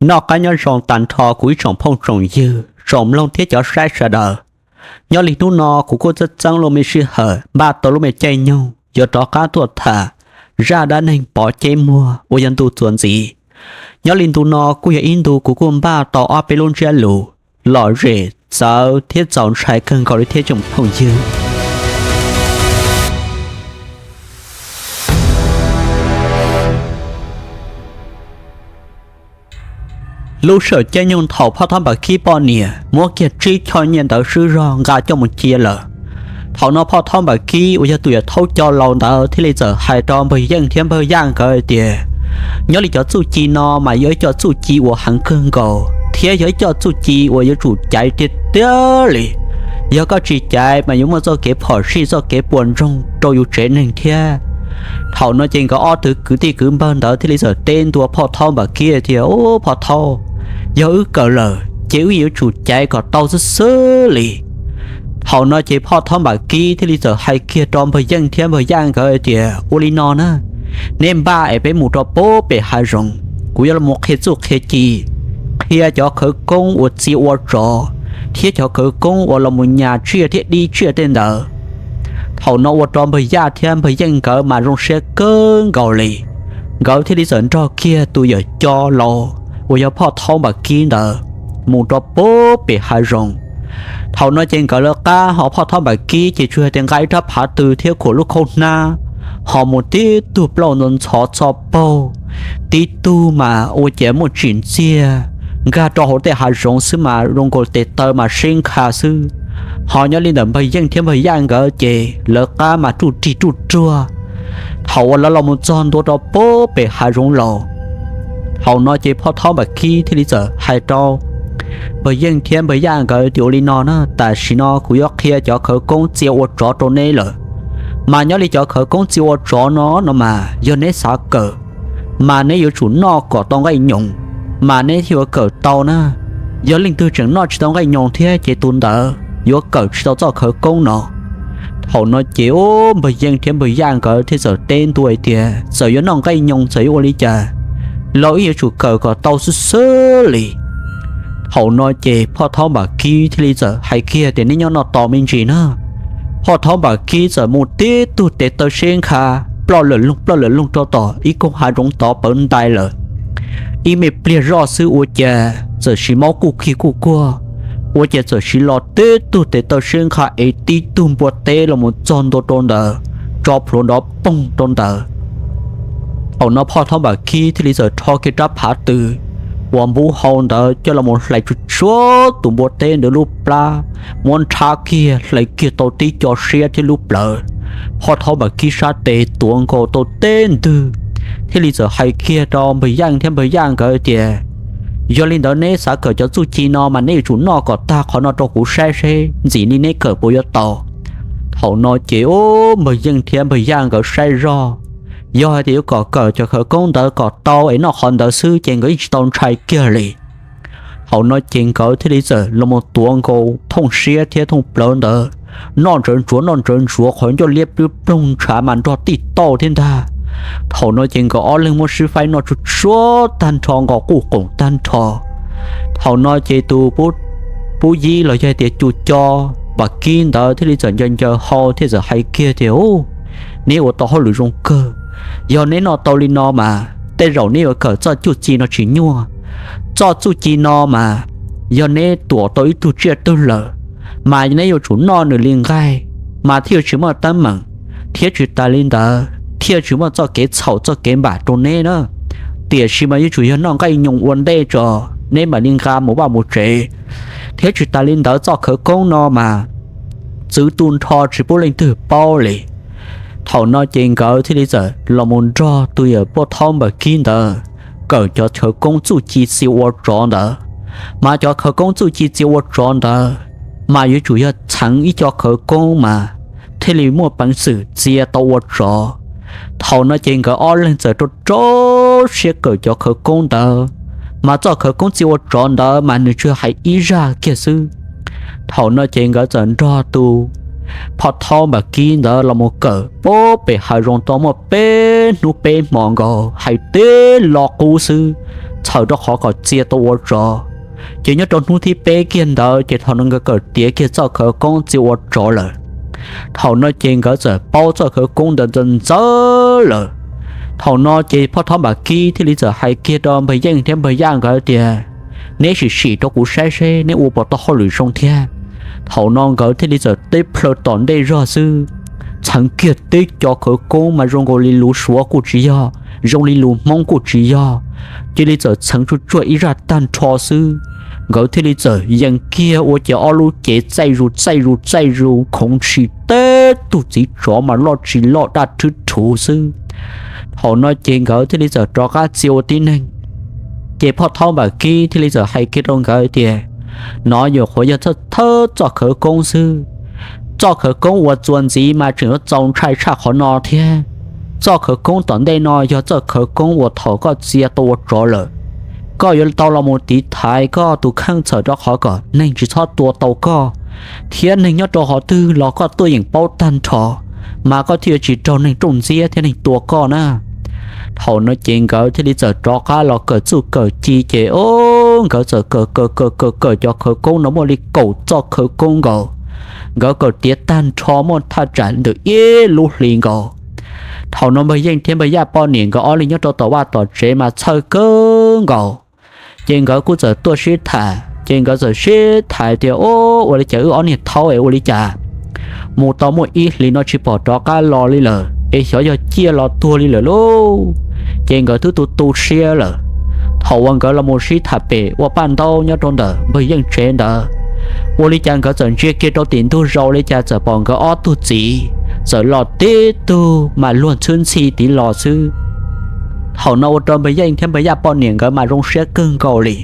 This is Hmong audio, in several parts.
Noj qab nyob zoo tag nrho kuv ib tsoom phooj tsoom ywg, tsoom mloog thiab cov saib sawv daws. Nyob li hnub no kuv kuj txeeb txeeb lub me sij hawm npaj tau lub me caij nyoog yuav rov qab tuaj tham zaj dab neeg Pov Ceb Muag uas yog ntu txuas ntxiv. Nyob li ntu no kuj yog ib ntu kuv kuj npaj tau ob peb lub ntsiab lus lom zem txawv thiab txaus ntshai kawg nkaus li thiab tsoom phooj ywg. Lub sij hawm caij nyoog thaum Phoj Thaub Npam Kib poj niam muab kiag tsib choj nyiaj ntawd swb zog nqa coj mus cia lawm, thaum no Phoj Thaub Npam Kib uas yog tus yawm thaub coj laus ntawd thiaj li txawm hais rau npawg Yeej thiab npawg Yaj nkawd hais tias, nyob li cov txuj ci no mas yog ib co txuj ci uas heev kawg nkaus thiab yog ib co txuj ci uas yuav tsum caiv tiag tiag li. Yog koj tsis caiv mas yuav muaj txoj kev phom sij txoj kev puas ntsoog rau yus tsev neeg thiab. Thaum no ces nkawd ob tug kwv tij kwv npawg ntawd thiaj li txawm teb ntua Phoj Thaub Npam Kib tias, Phoj Thaub, yog wb kawm lawm ces wb yuav tsum caiv kom tau xwb xwb li. Thaum no ces Phoj Thaub Npam Kib thiaj li txawm hais kiag rau npawg Yeej thiab npawg Yaj nkawd tias, ua li no na, neb npaj es peb mus rau pem hav zoov, kuv yuav los qhia txuj qhia ci, qhia cov khawv koob uas txia ua tsov thiab cov khawv koob uas los mus nyas tsiaj thiab dib tsiaj tej ntawd. Thaum no ua rau npawg Yaj thiab npawg Yeej nkawd mas zoo siab kawg nkaus li. Nkawd thiaj li txawm nrog kiag tus yawm coj laus uas yog Phoj Thaub Npam Kib ntawd mus rau pem hav zoov. Thaum no ces nkawd lawv qab ho Phoj Thaub Npam Kib ces tsuas yog tias nqa ib rab phav tw thiab khuam lub khaub hnab ho mus tib tug plaub ntxhov ntxhov txho paug, tib tug mas ua cas muaj tsim ntxiag nkag rau hauv tej hav zoov xwb mas zoo nkaus tes taw mas seb nkha xwb. Ho nyob li ntawm npawg Yeej thiab npawg Yaj nkawd ces lawv qab mas ruj rig ruj ruag. Thaum uas lawv los mus txog ntua rau pem hav zoov laus, thaum no ces Phoj Thaub Npam Kib thiaj li txawm hais rau npawg Yeej thiab npawg Yaj nkawd tias, ua li no na, tam sim no kuv yuav qhia cov khawv koob txia ua tsov rau neb lawm. Mas nyob li cov khawv koob txia ua tsov no no mas yog neb xav kawm mas neb yuav tsum noj kom tau nqaij nyoos mas neb thiaj yuav kawm tau na. Yog leej twg tseem noj tsis tau nqaij nyoos thiab ces tus ntawd yuav kawm tsis tau txoj khawv koob no. Thaum no ces npawg Yeej thiab npawg Yaj nkawd thiaj txawm teb ntua hais tias, txawm yuav noj nqaij nyoos txawm yuav ua li cas los wb yuav tsum kawm kom tau xwb xwb li. Thaum no ces Phoj Thaub Npam Kib thiaj li txawm hais kiag tias, neb nyob no tos me ntsis na. Phoj Thaub Npam Kib txawm mus tib tug tes taw seb nkha, ploj lawm loog ploj lawm loog rau tom ib koog hav zoov tod pawv ntais lawm. Ib me pliag zoj xwb ua cas txawm siv maub kuj kig kuj kuag, ua cas txawm siv los tib tug tes taw seb nkha es tib tug npua teb los mus txog ntua rau ntawd, tso plhuav nrov poog rau ntawd. Thaum no Phoj Thaub Npam Kib thiaj li txawm rho kiag rab phav tw uas npuv hau ntawd coj los mus hlais tsuag tsuag tus npua teb ntawd lub plab, muab nrhab kiag hlais kiag tau tib co siab thiab lub plawv. Phoj Thaub Npam Kib sab tes tuav nkaus tau teb ntwg, thiaj li txawm hais kiag rau npawg Yaj thiab npawg Yaj nkawd tias, yog li ntawd neb xav kawm cov txuj ci no mas neb yuav tsum noj kom tag qhov no rau kuv saib seb ntxim li neb kawm puas yuav tau. Thaum no ces npawg Yeej thiab npawg Yaj nkawd saib zog, yog hais tias yuav kom kawm cov khawv koob ntawd kom tau es noj qhov ntawd xwb ces nkawd yeej tsis tau ntshai kiag li. Thaum no ces nkawd thiaj li txawm los mus tuav nkaus thooj siab thiab thooj plawv ntawd, noj ntsawv ntsuav noj ntsawv ntsuav qhov ncauj liab ploog ntshav mas nrog tij tauj thiab ntag. Thaum no ces nkawd ob leeg muab sib faib noj tsuag tsuag tag nrho nkaus quj qoom tag nrho. Thaum no ces tus pub yib los yog hais tias tus co Npam Kib ntawd thiaj li txawm ncaws ncaws hau thiab txawm hais kiag tias, u, neb ua tau hauj lwm zoo kawg. Yog neb noj tau li no mas tej zaum neb yuav kawm txoj txuj ci no tsis nyuaj. Txoj txuj ci no mas yog neb tuam tau ib tug tsiaj twg lawm, mas neb yuav tsum noj nws li nqaij, mas thiaj yuav tsis muaj teeb meem, thiab tsis tas li ntawd thiaj tsis muaj txoj kev txhaum txoj kev npam rau neb na. Tiam sis mas yuav tsum yog noj nqaij nyoos ua ntej tso, neb mam li nqa mus vaj mus tsev. Thiab tsis tas li ntawd txoj khawv koob no mas txwv tu nrho tsis pub leej twg paub li. Thaum no ces nkawd thiaj li txawm los mus nrog tus yawm Phoj Thaub Npam Kib ntawd kawm cov khawv koob txuj ci txia ua tsov ntawd. Mas cov khawv koob txuj ci txia ua tsov ntawd mas yuav tsum yog txheev ib co khawv koob mas thiaj li muaj peev xwm txia tau ua tsov. Thaum no ces nkawd ob leeg txawm rau rau siab kawm cov khawv koob ntawd, mas txoj khawv koob txia ua tsov ntawd mas nws tsuas hais ib zaj kiag xwb. Thaum no ces nkawd txawm nrog tus Phoj Thaub Npam Kib ntawd los mus kawm pem hav zoov tau muaj peb hnub peb hmo nkaus hais tib lo qub xwb, txhawm rau qhov kom txia tau ua tsov. Ces nyob rau hnub thib peb kiag ntawd ces thaum no nkawd kawm tiav kiag txoj khawv koob txia ua tsov lawm. Thaum no ces nkawd txawm paub txoj khawv koob ntawd ntxawv ntxawv lawm. Thaum no ces phoj thab Npam Kib thiaj li txawm hais kiag rau npawg Yeej thiab npawg Yaj nkawd tias, neb sim sim rau kuv saib seb neb ua puas tau hauj lwm zoo thiab. Thaum no nkawd thiaj li txawm teb plhaw tom ntej zog xwb, txheev kiag teb cov khawv koob mas zoo nkaus li lus Suav kuj tsis yog, zoo li lus Hmoob kuj tsis yog, cia li txawm txheev tsuj tsuag ib zaj tag nrho xwb. Nkawd thiaj li txawm yees kiag ua ces ob lub cev txaij zus txaij zus txaij zus khoov tshis teb tug txiv tsov mas loj tsis loj daj rhwb rhuv xwb. Thaum no ces nkawd thiaj li txawm rov qab txia ua tib neeg. Ces phoj thab Npam Kib thiaj li txawm hais kiag rau nkawd tias, no yuav qhuav yog thawj txoj khawv koob xwb. Txoj khawv koob uas txuas ntxiv mas tseem yuav txaus ntshai tshaj qhov no thiab. Txoj khawv koob tom ntej no yog txoj khawv koob uas thaum koj txia tau ua tsov lawm, koj yuav tau los mus tiv thaiv koj tus kheej txhawm rau qhov kom neeg tsis txhob tua tau koj, thiab neeg nyob rau qhov twg los koj tuaj yeem paub tag nrho, mas koj thiaj yuav tsis raug neeg rooj ntxiab thiab neeg tua koj na. Thaum no ces nkawd thiaj li txawm rov qab los kawm txuj kawm ci ces o, nkawd txawm kawm kawm kawm kawm kawm cov khawv koob no muaj li kaum txoj khawv koob nkaus. Nkawd kawm tiav tag nrho muaj thaj tsam ntawm ib lub hli nkaus. Thaum no npawg Yeej thiab npawg Yaj poj niam nkawd ob leeg nyob rau tom vaj tom tsev mas txhawj kawg nkaus. Ces nkawd kuj txawm tuaj sib tham, ces nkawd txawm sib tham tias, o, ua li cas wb ob niag thaub es ua li cas mus tau muaj ib hlis no tsis pom rov qab los li lawm es xyov yog ciaj los tuag li lawm lauj. Ces nkawd twb tu tu siab lawm. Thaum uas nkawd los mus sib tham pem ua paj ntaub nyob rau ntawm npawg Yeej tsev ntawd, ua li cas nkawd txawm ntsia kiag rau tim ntug zos li cas txawm pom nkawd ob tug txiv txawm los tib tug mas luag ntxhwb ntxhi tiv los xwb. Thaum no ua rau npawg Yeej thiab npawg Yaj poj niam nkawd mas zoo siab kawg nkaus li.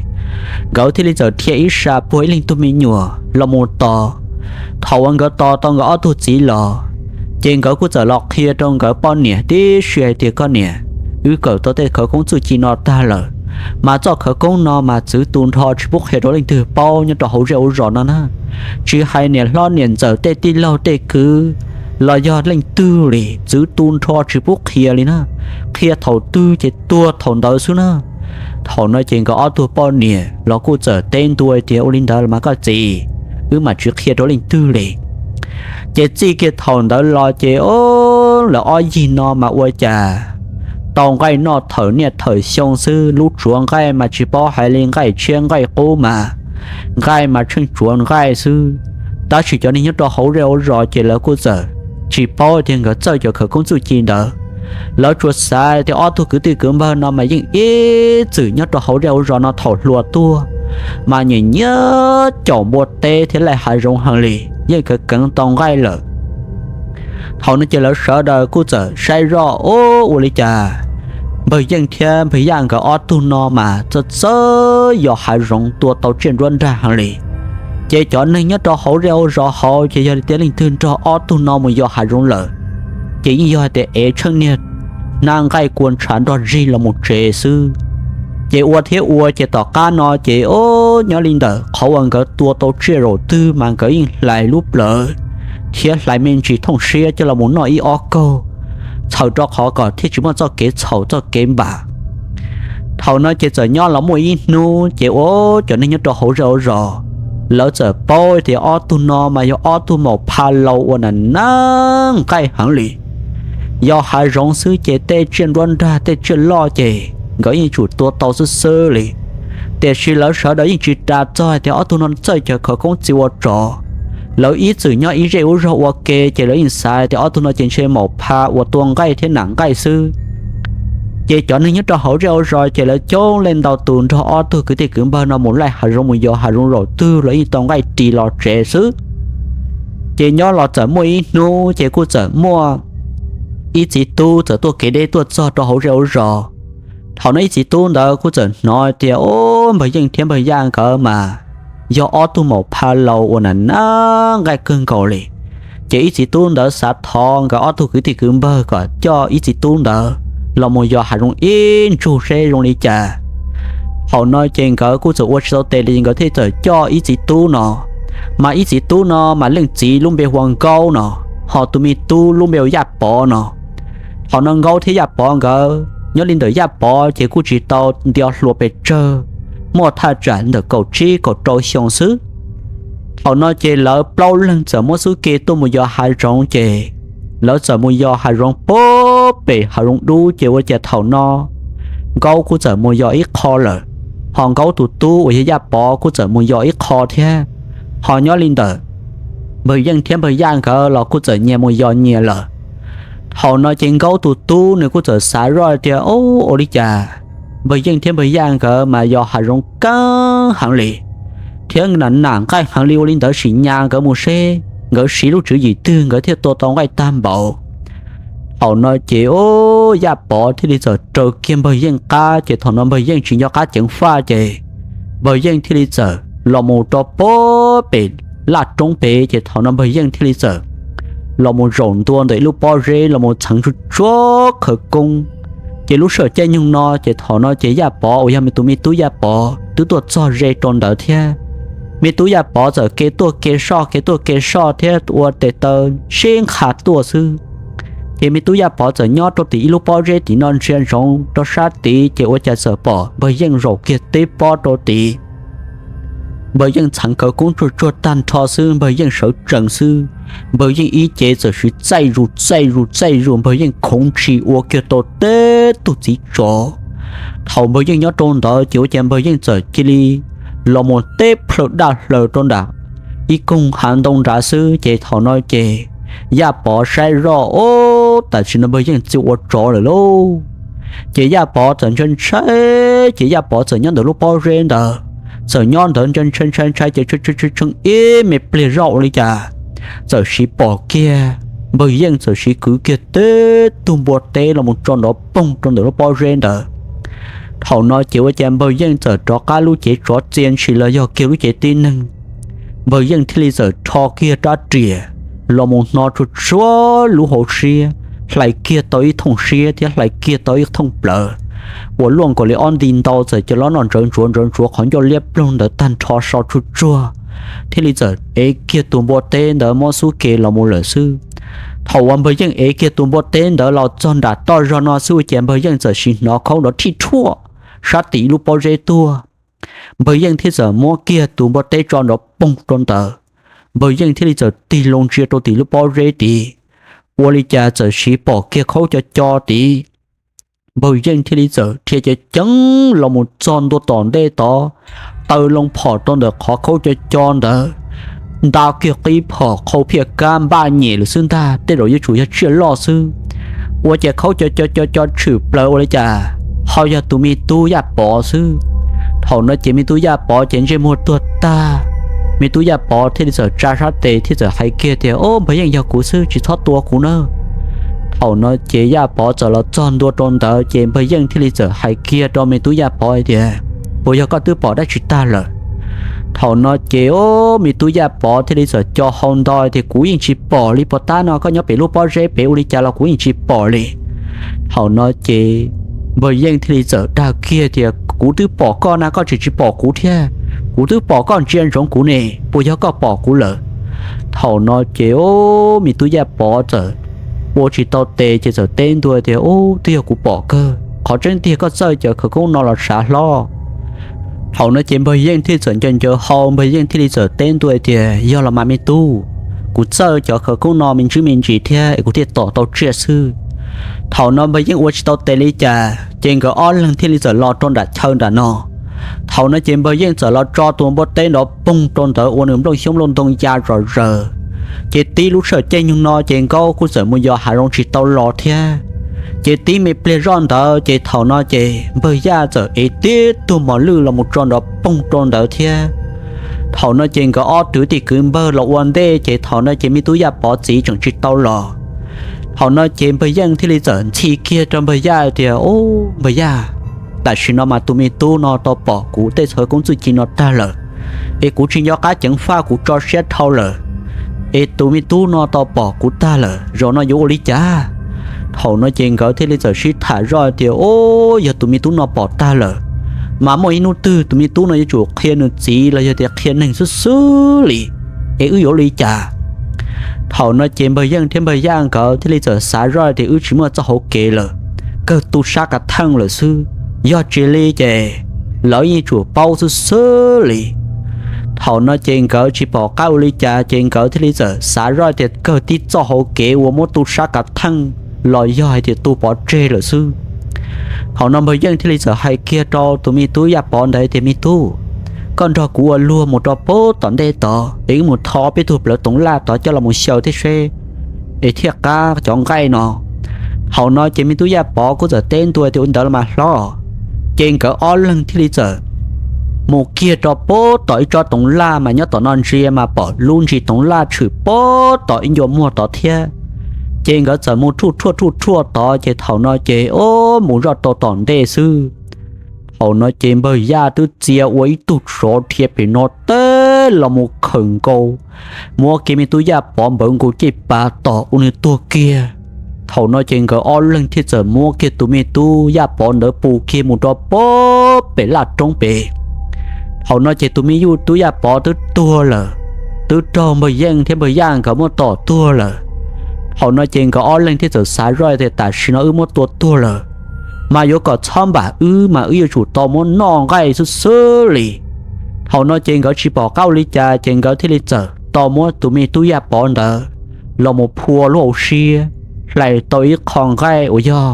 Nkawd thiaj li txawm dhia ib sab puag ib leeg tug me nyuam los mus tos. Thaum uas nkawd tos tau nkawd ob tug txiv los, ces nkawd kuj txawm los qhia rau nkawd poj niam tib si hais tias, koj niam, wb kawm tau tej khawv koob txuj ci no tag lawm, mas txoj khawv koob no mas txwv tu nrho tsis pub qhia rau leej twg paub nyob rau hauv zej hauv zos no na. Tsis hais niam hlob niam ntxawm tej tij laug tej kwv los yog leej twg li, txwv tu nrho tsis pub qhia li na. Qhia thaum twg ces tuag thaum ntawd xwb na. Thaum no ces nkawd ob tug poj niam los kuj txawm teb ntua tias, ua li ntawd los mas koj txiv, wb mam tsis qhia rau leej twg li. Ces txij kiag thaum ntawd los ces o, lawv ob yig no mas ua cas tau nqaij noj thawm niaj thawm xyoo xwb. Lub tsuav nqaij mas tsis paub hais li, nqaij tshiab nqaij qub mas, nqaij mas tsheej tsuav nqaij xwb. Tab sis cov neeg nyob rau hauv zej hauv zos ces lawv kuj txawm tsis paub tias nkawd txawj cov khawv koob txuj ci ntawd. Lawv tsuas xav tias ob tug kwv tij kwv npawg no mas yeej ib txwm nyob rau hauv zej hauv zos no thaum hluas tuaj, mas nyiam nyiam caum npua teb thiab laij hav zoov heev li, yeej kawv keev tau nqaij lawm. Thaum no ces lawv sawv daws kuj txawm saib zoj, o, ua li cas npawg Yeej thiab npawg Yaj nkawd ob tug no mas txawj txawj yos hav zoov tua tau tsiaj nruab nrag heev li. Ces cov neeg nyob rau hauv zej hauv zos hauv ces yog tias leej twg nrog ob tug no mus yos hav zoov lawm, ces yeej yog hais tias ev tsheej niag hnab nqaij kua ntshav nrog zig los mus tsev xwb. Ces ua thiab ua ces tom qab no ces o, nyob li ntawm qhov uas nkawd tua tau tsiaj zaum twg mas nkawd yeej hlais lub plawv thiab hlais me ntsis thooj siab coj los mus noj ib ob kaug, txhawm rau qhov kom thiaj tsis muaj txoj kev txhaum txoj kev npam. Thaum no ces txawm nyob los muaj ib hnub ces ua cov neeg nyob rau hauv zej hauv zos, lawv txawm paub tias ob tug no mas yog ob tug maum pha laus uas na nab nqaij heev li. Yos hav zoov xwb ces tej tsiaj nruab nrag tej tsiaj loj ces nkawd yeej tsum tua tau xwb xwb li. Tiam sis lawv sawv daws yeej tsis ras txog hais tias ob tug no txawj cov khawv koob txi ua tsov. Lawv ib txwm nyob ib zej ub zog ua ke ces lawv yeej xav tias ob tug no ces ntshe maum pha uas tua nqaij thiab nam nqaij xwb. Ces cov neeg nyob rau hauv zej hauv zos ces lawv coob leej ntau tus nrog ob tug kwv tij kwv npawg no mus laij hav zoov mus yos hav zoov zaum twg los yeej tau nqaij ris los tsev xwb. Ces nyob los txawm muaj ib hnub ces kuj txawm muaj ib txiv tub txawm tuaj kev deb tuaj txog rau hauv zej hauv zos. Thaum no ib txiv tub ntawd kuj txawm hnov tias o, npawg Yeej thiab npawg Yaj nkawd mas yog ob tug maum pha laus uas na nab nqaij kawg nkaus li. Ces ib txiv tub ntawd xav thov nkawd ob tug kwv tij kwv npawg kom coj ib txiv tub ntawd los mus yos hav zoov ib ntsug seb zoo li cas. Thaum no ces nkawd kuj txawm ua tsis tau tes li, nkawd thiaj txawm coj ib txiv tub no. Mas ib txiv tub no mas leej txiv lub npe hu ua Nkaub no, ho tus me tub lub npe hu ua Yaj Pov no. Thaum no Nkaub thiab Yaj Pov nkawd Nyob li ntawm Yaj Pov ces kuj tsis tau nti hluas pes tsawg, muaj thaj tsam ntawm kaum tsib kaum rau xyoo xwb. Thaum no ces lawv plaub leeg txawm muab xub ke tuaj mus yos hav zoov ces lawv txawm mus yos hav zoov puag pem hav zoov dub ces ua cas thaum no Nkaub kuj txawm mus yos ib qho lawm, ho Nkaub tus tub uas yog Yaj Pov kuj txawm mus yos ib qho thiab. Ho nyob li ntawm Npawg Yeej thiab Npawg Yaj nkawd los kuj txawm nyias mus yos nyias lawm. Thaum no ces Nkaub tus tub nws kuj txawm xav zoj tias, Ua li cas Npawg Yeej thiab Npawg Yaj nkawd mas yos hav zoov keeb heev li, thiab nam nam nqaij heev li, ua li ntawd sim nyas nkawd mus seb nkawd siv lub tswv yim twg nkawd thiaj tua tau nqaij tag npaum. Thaum no ces Yaj Pov thiaj li txawm raws kiag Npawg Yeej qab, ces thaum no Npawg Yeej tsis nco qab ceev faj ces Npawg Yeej thiaj li txawm los mus rau puag pem laj roob pem, ces thaum no Npawg Yeej thiaj li txawm los mus zaum ntua ntawm ib lub pob zeb los mus txheev tsuag tsuag khawv koob. Ces lub sij hawm caij nyoog no ces thaum no ces Yaj Pov uas yog tus me tub Yaj Pov twb tuaj txog ze rau ntawd thiab. Me tub Yaj Pov txawm ke tuaj ke soj ke tuaj ke soj thiab ua tes taw sib nqha tuaj xwb. Ces me tub Yaj Pov txawm nyob rau tim ib lub pob zeb tim no ntsia ntsoov rau sab tid ces ua cas txawm pom Npawg Yeej zaum kiag teb pob rau tid. Npawg Yeej txheev khawv koob tsuag tsuag tag nrho xwb, Npawg Yeej sawv tsees xwb, Npawg Yeej ib ce txawm siv txaij zus txaij zus txaij zus, Npawg Yeej khoov ntshis ua kiag tau teb tug txiv tsov. Thaum Npawg Yeej nyob rau ntawd ces ua cas Npawg Yeej txawm cia li los mus teb plhaw daj hlaws rau nram ib koog hav ntoo nrad xwb, ces thaum no ces Yaj Pov saib zoj, Ob, tam sim no Npawg Yeej txia ua tsov lawm lauj. Ces Yaj Pov txawm ntshai ntshai, ces Yaj Pov txawm nyob ntawm lub pob zeb ntawd, txawm nyob ntawd ntshai ntshai ntshai ntshai ces tshee ib me pliag zoj ua li cas txawm siv pom kiag Npawg Yeej txawm siv kwv kiag teb tug npua teb los mus tso nrov poog rau ntawm lub pob zeb ntawd. Thaum no ces ua cas Npawg Yeej txawm rov qab lub cev tsov txia ntshis los yog kiag lub cev tib neeg. Npawg Yeej thiaj li txawm rho kiag rab riam los mus hno tsuag tsuag lub hauv siab, hlais kiag tau ib thooj siab thiab hlais kiag tau ib thooj plawv uas luaj nkaus li ob nti ntau, txawm cov loj noj ntsawv ntsuav ntsawv ntsuav qhov ncauj liab ploog ntawd tag nrho so tsuag tsuag, thiaj li txawm ev kiag tus npua teb ntawd muab xub ke los mus lawm xwb. Thaum uas Npawg Yeej ev kiag tus npua teb ntawd los txog nram toj zog no xwb ua cas Npawg Yeej txawm siv hnov khaub nrov thij rhuaj sab tim ib lub pob zeb tuaj. Npawg Yeej thiaj txawm muab kiag tus npua teb tso nrov poog rau ntawd. Npawg Yeej thiaj li txawm tig loo ntsia rau tim lub pob zeb tid, ua li cas txawm siv pom kiag khaub co co tid. Npawg Yeej thiaj li txawm dhia ceev ceev los mus txog ntua tom ntej tod, taw loo phom rau ntawm qhov khaub co co ntawd, nta kiag qib phom qhau phiaj kab npaj nyem lawm xwb ntag, tej zaum yuav tsum yog tsiaj loj xwb. Ua cas khaub co co co co tshwm plaws ua li cas ho yog tus me tub Yaj Pov xwb. Thaum no ces me tub Yaj Pov ces ntsej muag tuag tag, me tub Yaj Pov thiaj li txawm tsa sab tes thiaj txawm hais kiag tias, Ob, Npawg Yeej, yog kuv xwb, tsis txhob tua kuv nawb. Thaum no ces Yaj Pov txawm los txog ntua rau ntawd ces Npawg Yeej thiaj li txawm hais kiag rau me tub Yaj Pov hais tias, Puas yog koj twb pom dab tsi tag lawm? Thaum no ces, ob, me tub Yaj Pov thiaj li txawm co hau nto tias, Kuv yeej tsis pom li, puas tab no koj nyob pem lub pob zeb pem ua li cas los kuv yeej tsis pom li. Thaum no ces Npawg Yeej thiaj li txawm dag kiag tias, Kuv twb pom koj na, koj tseem tsis pom kuv thiab? Kuv twb pom koj ntsia ntsoov kuv ne, puas yog koj pom kuv lawm? Thaum no ces, ob, me tub Yaj Pov txawm ua tsis tau tes ces txawm teb ntua tias, Ub, twb yog kuv pom kawg, qhov tseeb tiag koj txawj cov khawv koob no los sav hlob. Thaum no ces Npawg Yeej thiaj txawm ncaws ncaws hau, Npawg Yeej thiaj li txawm teb ntua tias, Yog los mas me tub, kuv txawj cov khawv koob no me ntsis me ntsis thiab es kuv thiaj tom tau tsiaj xwb. Thaum no Npawg Yeej ua tsis tau tes li cas ces nkawd ob leeg thiaj li txawm los rau nram chaw nram no. Thaum no ces Npawg Yeej txawm los tso tus npua teb nrov poog rau ntawd ua nws nplooj xyoob nplooj ntoo ya zom zaws. Ces tib lub sij hawm caij nyoog no ces Nkaub kuj txawm mus yos hav zoov tsis tau los thiab. Ces tib me pliag zoj ntawd ces thaum no ces Npawg Yaj txawm ev tib tug mos lwj los mus tso nrov poog rau ntawd thiab. Thaum no ces nkawd ob tug tij kwv npawg los ua ntej ces thaum no ces me tub Yaj Pov txiv tseem tsis tau los. Thaum no ces Npawg Yeej thiaj li txawm ntxhi kiag rau Npawg Yaj tias, Ub, Npawg Yaj, tam sim no mas tus me tub no tau pom kuv tej khawv koob txuj ci no tag lawm, es kuv tsis nco qab ceev faj, kuv tso siab dhau lawm, es tus me tub no tau pom kuv tag lawm, zaum no yuav ua li cas? Thaum no ces nkawd thiaj li txawm sib tham zoj tias, Ub, yog tus me tub no pom tag lawm, mas muaj ib hnub twg tus me tub no yuav tsum qhia nws txiv los yog tias qhia neeg xwb xwb li, es wb yuav ua li cas? Thaum no ces Npawg Yeej thiab Npawg Yaj nkawd thiaj li txawm xav zoj tias, Wb tsis muaj txoj hauv kev lawm, kawg tu sab kav theej lawm xwb. Yog tsis li ces lawv yeej tsum paub xwb xwb li. Thaum no ces nkawd tsis pom qab ua li cas ces nkawd thiaj li txawm xav zoj tias kawg tib txoj hauv kev uas muab tu sab kav theej los yog hais tias tu pov tseg lawm xwb. Thaum no npawg Yeej thiaj li txawm hais kiag rau tus me tub Yaj Pov ntawd tias, Me tub, koj nrog kuv ua luag mus rau pem tom ntej tod es wb mus tho peb tug plawv toov laj tod coj los mus xyaw thiab seb es thiaj qab cov nqaij no. Thaum no ces me tub Yaj Pov kuj txawm teb ntua tias, Ua li ntawd los mas hlob. Ces nkawd ob leeg thiaj li txawm mus kiag rau pem tom ib tsob toov laj mas nyob tom no ntsia mas pom lub ntsis toov laj tshwm pem tom ib ncua muag tod thiab. Ces nkawd txawm mus rhuaj rhuaj rhuaj rhuaj tod ces thaum no ces o mus zoj rau tom ntej xwb. Thaum no ces npawg Yaj twb txia ua ib tug tsov rhiav pem no teb los mus khawm nkaus, muab kiag me tub Yaj Pov npawv nkaus cej pas tom ua nws tuag kiag. Thaum no ces nkawd ob leeg thiaj txawm muab kiag tus me tub Yaj Pov ntawd pus kiag mus rau pem laj roob pem. Thaum no ces tus me tub Yaj Pov twb tuag lawm, twb raug npawg Yeej thiab npawg Yaj nkawd muab tom tuag lawm. Thaum no ces nkawd ob leeg thiaj txawm xav zoj tias tam sim no wb muab tua tuag lawm, mas yuav kom txhob npam wb mas wb yuav tsum tau muab noj nqaij xwb xwb li. Thaum no ces nkawd tsis pom qab ua li cas ces nkawd thiaj li txawm tau muab tus me tub Yaj Pov ntawd los mus phua lub hauv siab, hlais tau ib qho nqaij uas yog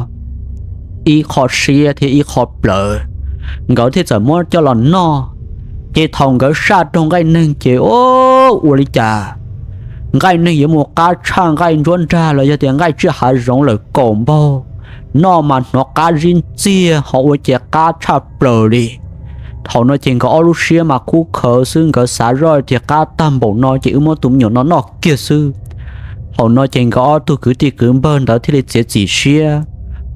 ib qho siab thiab ib qho plawv, nkawd thiaj txawm muab coj los noj. Ces thaum nkawd saj raug nqaij neeg ces o ua li cas nqaij neeg yuav mus qab tshaj nqaij ntsuab nrag los yog tias nqaij tsiaj hav zoov lawm kaum npaug, noj mas hnov qab zib ntxiag ho ua ces qab tshaj plaws li. Thaum no ces nkawd ob lub siab mas kub khawv xwb, nkawd xav zoj tias qab tag npaum no ces wb muab tus me nyuam no noj kiag xwb. Thaum no ces nkawd ob tug kwv tij kwv npawg ntawd thiaj li txiav txim siab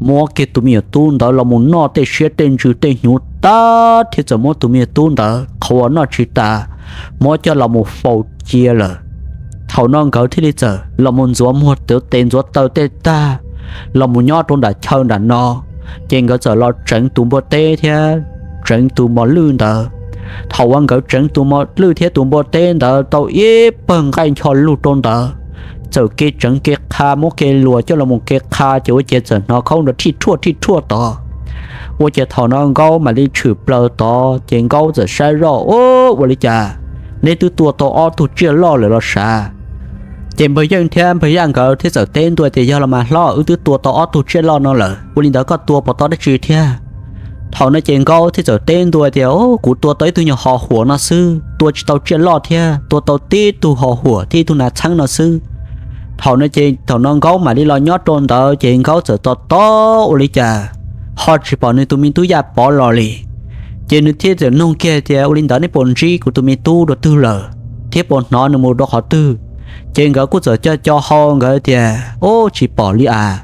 muab kiag tus me nyuam tub ntawd los mus noj tej siab tej ntsws tej hnyuv tag thiab txawm muab tus me nyuam tub ntawd qhuas noj tsis tas, muab coj los mus faus cia lawm. Thaum no nkawd thiaj li txawm los mus ntxuav muag txuav tes ntxuav taw tej tag, los mus nyob rau nram chaw nram no, ces nkawd txawm los tseev tus npua teb thiab tseev tus mos lwj ntawd. Thaum uas nkawd tseev tus mos lwj thiab tus npua teb ntawd tau ib pawg nqaij ncho lug rau ntawd, txawm kev tseev kev qha muab kev luas coj los mus kev qha ces ua ciav txawm hnov khaub nrov thij rhuaj thij rhuaj tod. Ua ciav thaum no Nkaub mam li tshwm plaws tod ces Nkaub txawm saib zoj, Ua li cas neb twb tua tau ob tug tsiaj loj lawm los sav? Ces npawg Yeej thiab npawg Yaj nkawd thiaj txawm teb ntua tias, Yog los mas hlob, wb twb tua tau ob tug tsiaj loj no lawm, ua li ntawd koj tua puas tau dab tsi thiab? Thaum no ces Nkaub thiaj txawm teb ntua tias, Kuv tua tau ib tug nyuag ho huam no xwb, tua tsis tau tsiaj loj thiab, tua tau tib tug ho huam thiab ib tug nas txheeb no xwb. Thaum no ces thaum no Nkaub mam li los nyob rau ntawd ces Nkaub txawm tos tos ua li cas ho tsis pom nws tus me tub Yaj Pov los li. Ces nws thiaj txawm nug kiag tias, Ua li ntawd neb puas ntsib kuv tus me tub dua twg lawm thiab puas hnov nws mus dua qhov twg? Ces nkawd kuj txawm co co hau nkawd tias, Ub, tsis pom li as.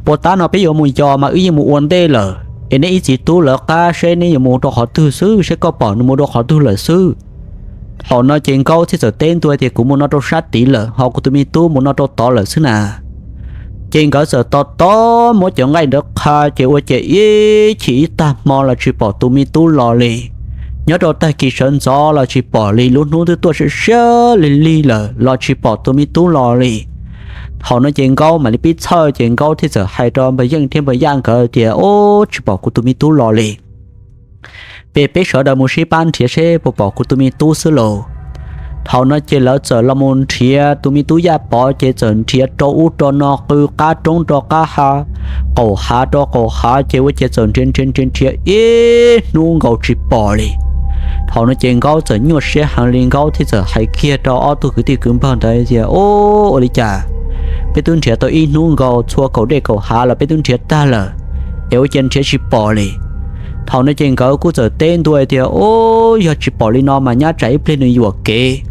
Puas tab no peb yuav mus yos mas wb yeej mus ua ntej lawm es neb ib txiv tub lawv qab seb neb yuav mus rau qhov twg xwb, seb koj pom nws mus dua qhov twg lawm xwb. Thaum no ces Nkaub thiaj txawm teb ntua tias, Kuv mus no rau sab tid lawm, ho kuv tus me tub mus no rau tod lawm xwb na. Ces nkawd txawm tos tos muab cov nqaij ntawd qha ces ua ciav ib chim ib tag hmo los tsis pom tus me tub los li. Nyob rau tag kis sawv ntxov los tsis pom li, lub hnub twb tuaj siab siab lig lig lawm los tsis pom tus me tub los li. Thaum no ces Nkaub mam li pib txhawj ces Nkaub thiaj txawm hais rau npawg Yeej thiab npawg Yaj nkawd tias, Ub, tsis pom kuv tus me tub los li. Peb, peb sawv daws mus sib pab nrhiav seb puas pom kuv tus me tub xwb lauj. Thaum no ces lawv txawm los mus nrhiav tus me tub Yaj Pov ces txawm nrhiav rau ub rau no, qw qab roob rau qab hav, qaum hav rau qaum hav ces ua ciav txawm nrhiav nrhiav nrhiav nrhiav ib hnub nkaus tsis pom li. Thaum no ces Nkaub txawm nyuaj siab heev li, Nkaub thiaj txawm hais kiag rau ob tug kwv tij kwv npawg ntawd tias, Ub, ua li cas peb twb nrhiav tau ib hnub nkaus txhua kaum dej kaum hav los peb twb nrhiav tag lawm es ua ciav nrhiav tsis pom li? Thaum no ces nkawd kuj txawm teb ntua tias, Ub, yog tsis pom li no mas nyab tsam ib pliag nws yuam kev,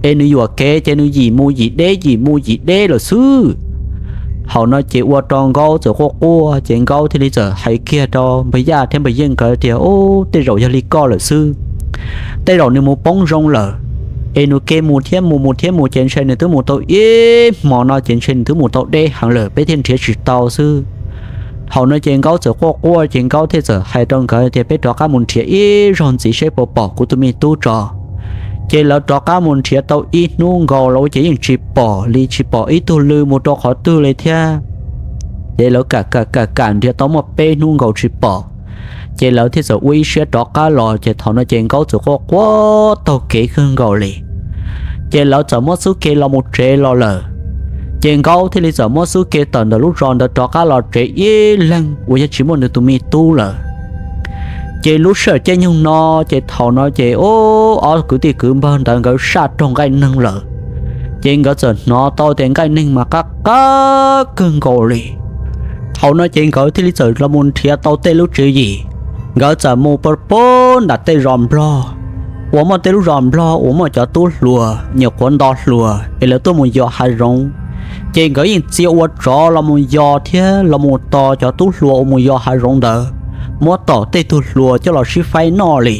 es nws yuam kev ces nws yim mus yim deb yim mus yim deb lawm xwb. Thaum no ces ua rau Nkaub txawm quaj quaj ces Nkaub thiaj li txawm hais kiag rau npawg Yaj thiab npawg Yeej nkawd tias, Ub, tej zaum yog li koj lawm xwb. Tej zaum nws mus poob zoo lawm, es nws ke mus thiab mus mus thiab mus ces ntshe nws twb mus tau ib hmo no ces ntshe nws twb mus tau deb heev lawm peb thiaj nrhiav tsis tau xwb. Thaum no ces Nkaub txawm quaj quaj ces Nkaub thiaj txawm hais rau nkawd tias, Peb rov qab mus nrhiav ib zaug ntxiv seb puas pom kuv tus me tub tso. Ces lawv rov qab mus nrhiav tau ib hnub nkaus los ua ces yeej tsis pom li, tsis pom ib tug lw mus rau qhov twg li thiab. Ces lawv kam kam kam kam nrhiav tau muaj peb hnub nkaus tsis pom, ces lawv thiaj txawm ua ib siab rov qab los. Ces thaum no ces Nkaub txawm quaj quaj taug kev kawg nkaus li. Ces lawv txawm muab xub ke los mus tsev los lawm. Ces Nkaub thiaj li txawm muab xub ke tawm ntawm lub zos ntawd rov qab los tsev ib leeg uas yog tsis muaj nws tus me tub lawm. Ces lub sij hawm caij nyoog no, ces thaum no ces ob kwv tij kwv npawg ntawd nkawd saj raug nqaij neeg lawm. Ces nkawd txawm hnov tau tias nqaij neeg mas qab qab kawg nkaus li. Thaum no ces nkawd thiaj li txawm los mus nrhiav tau tej lub tswv yim, nkawd txawm mus pab pab nram tej zos Nplog, uas muaj tej lub zos Nplog uas muaj cov tub hluas nyuam qhuav nto hluas es lawv tuaj mus yos hav zoov. Ces nkawd yeej txia ua tsov los mus yos thiab los mus tos cov tub hluas uas mus yos hav zoov ntawd, muab tom tej tug hluas coj los sib faib noj li.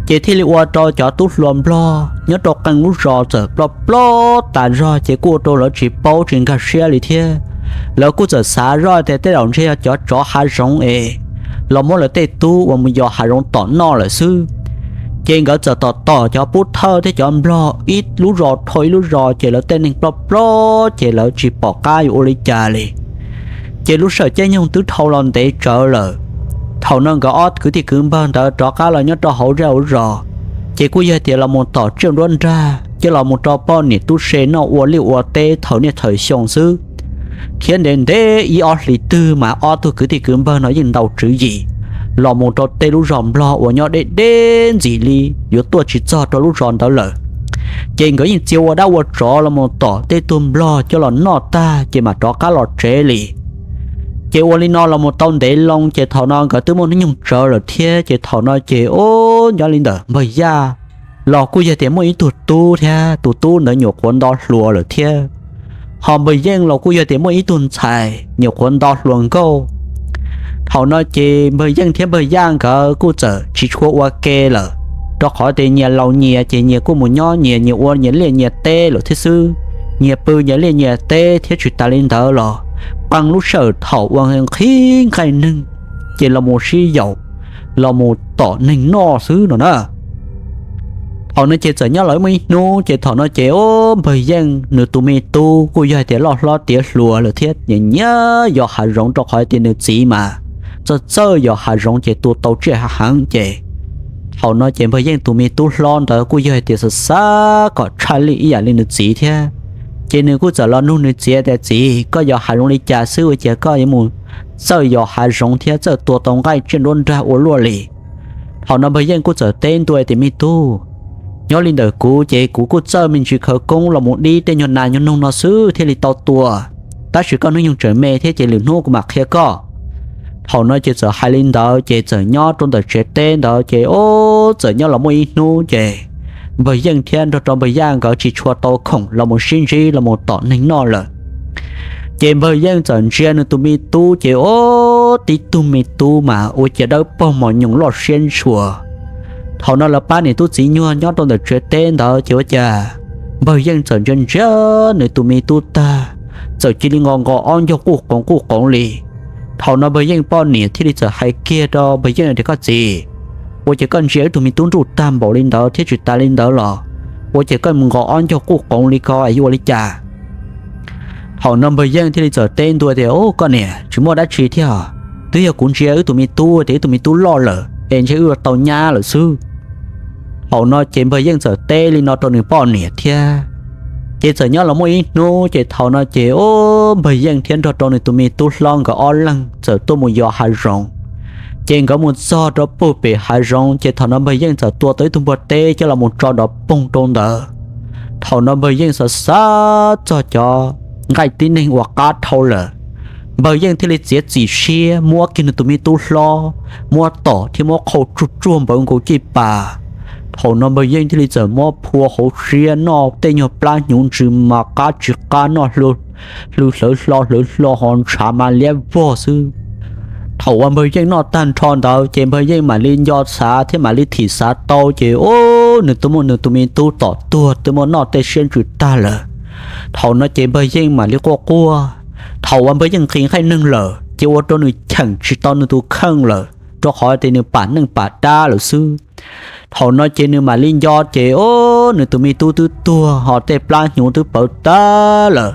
Ces thiaj li ua rau cov tub hluas Nplog nyob rau qee lub zos txawm ploj ploj tas zog, ces kuj ua rau lawv tsis paub tsis nkag siab li thiab. Lawv kuj txawm xav zoj tias tej zaum ntshe yog cov tsov hav zoov es los muab lawv tej tub uas mus yos hav zoov tom noj lawm xwb. Ces nkawd txawm tom tom cov pub thawj thiab cov Nplog ib lub zos dhau ib lub zos, ces lawv tej neeg ploj ploj ces lawv tsis pom qab yuav ua li cas li. Ces lub sij hawm caij nyoog twb dhau los ntev tsawv lawm. Thaum no nkawd ob kwv tij kwv npawg ntawd rov qab los nyob rau hauv zej hauv zos, ces kuj yog tias los mus tom tsiaj nruab nrag coj los mus rau poj niam tub se noj ua liaj ua teb thaum niaj thaum xyoo xwb. Thiab ntev ntev ib ob hlis twg mas ob tug kwv tij kwv npawg no yeej ntaus tswv yim los mus rau tej lub zos Nplog uas nyob deb deb ntxiv li, yuav tuaj tsis txog rau lub zos ntawd lawm. Ces nkawd yeej txia ua dab ua tsov los mus tom tej tug Nplog coj los noj tag ces mam rov qab los tsev li. Ces ua li no los mus tau ntev loo, ces thaum no nkawd twb muaj hnub nyoog tsawv lawm thiab, ces thaum no ces ub, nyob li ntawm npawg Yaj los kuj yog tias muaj ib tug tub thiab, tus tub ntawd nyuam qhuav nto hluas lawm thiab. Ho npawg Yeej los kuj yog tias muaj ib tug ntxhais nyuam qhuav nto hluas nkauj. Thaum no ces npawg Yeej thiab npawg Yaj nkawd kuj txawm tsis tshua ua ke lawm, rau qhov tias nyias laus nyias ces nyias kuj mus nyob nyias, nyias ua nyias liaj nyias teb lawm thiab xwb. Nyias pw nyias liaj nyias teb thiab, tsis tas li ntawd los qee lub sij hawm thaum ua nqhis nqaij neeg ces los mus sib yaum, los mus tom neeg noj xwb no na. Thaum no ces txawm nyob los muaj ib hnub, ces thaum no ces ub, npawg Yeej nws tus me tub kuj yog hais tias loj hlob tiav hluas lawm thiab, nyias nyias yos hav zoov, rau qhov tias nws txiv mas txawj txawj yos hav zoov ces tua tau tsiaj heev heev. Ces thaum no ces npawg Yeej tus me tub hlob ntawd kuj yog hais tias xav xav kom tshaj lij ib yam li nws txiv thiab. Ces nws kuj txawm los nug nws txiv tias, Txiv, koj yos hav zoov li cas xwb ua cas koj yuav mus txawj yos hav zoov thiab txawj tua tau nqaij tsiaj nruab nrag ua luaj li? Thaum no npawg Yeej kuj txawm teb ntua tias, Me tub, nyob li ntawm kuv ces kuv kuj txawj me ntsis khawv koob los mus dib tej nyuag nas nyuag noog no xwb thiaj li tau tua, tab sis koj hnub nyoog tseem me thiab ces lwm hnub kuv mam qhia koj. Thaum no ces txawm hais li ntawd ces txawm nyob rau ntawm tsev teb ntawd ces ub, txawm nyob los muaj ib hnub ces npawg Yeej thiab nrog rau npawg Yaj nkawd tsis tshua tau khoom los mus sib ntsib los mus tom neeg noj lawm. Ces npawg Yeej txawm ntsia nws tus me tub ces ub, tib tug me tub mas ua ciav dawb paug mos nyoos loj siab ntshua. Thaum no lawv pab niam tub txiv nyuag nyob rau ntawm tsev teb ntawd ces ua cas npawg Yeej txawm ntsia ntsia nws tus me tub tag, txawm cia li nqos nqos ob ncaug quj qoov quj qoov li. Thaum no npawg Yeej poj niam thiaj li txawm hais kiag rau npawg Yeej tias, Koj txiv, ua cas koj ntsia wb tug me tub nruj tag npaum li ntawd thiab tsis tas li ntawd los ua cas koj mus nqos ob ncaug quj qoov li ko es yuav ua li cas? Thaum no npawg Yeej thiaj li txawm teb ntua tias, Ub, koj niam, tsis muaj dab tsi thiab os. Twb yog kuv ntsia wb tus me tub tias wb tus me tub loj lawm es ntshe wb yuav tau nyab lawm xwb. Thaum no ces npawg Yeej txawm teb li no rau nws poj niam thiab. Ces txawm nyob los muaj ib hnub ces thaum no ces ub, npawg Yeej thiab nrog rau nws tus me tub hlob nkawd ob leeg txawm tuaj mus yos hav zoov. Ces nkawd mus txog rau puag pem hav zoov ces thaum no npawg Yeej txawm tua tau ib tug npua teb coj los mus tso nrov poog rau ntawd. Thaum no npawg Yeej xav xav txog cov nqaij tib neeg uas qab dhau lawm, npawg Yeej thiaj li txiav txim siab muab kiag nws tus me tub hlob, muab tom thiab muab qhau tsuag tsuag npaum nkaus cij pas. Thaum no npawg Yeej thiaj li txawm muab phua hauv siab noj tej nyuag plab hnyuv ntsws mas qab tsis qab noj hlw hlwv hlo hlwv hlo ho ntshav mas liab vog xwb. Thaum uas npawg Yeej noj tag nrho ntawd ces npawg Yeej mam li nco xav thiab mam li thim xav tau ces ub, nws twb muab nws tus me tub tom tuag twb muab noj tej siab ntsws tag lawm. Thaum no ces npawg Yeej mam li quaj quaj. Thaum uas npawg Yeej nqhis nqaij neeg lawm ces ua rau nws cheem tsis tau nws tus kheej lawm, rau qhov tias nws pam neej pam dab lawm xwb. Thaum no ces nws mam li nco ces ub, nws tus me tub twb tuag ho tej plab hnyuv twb pawv tag lawm.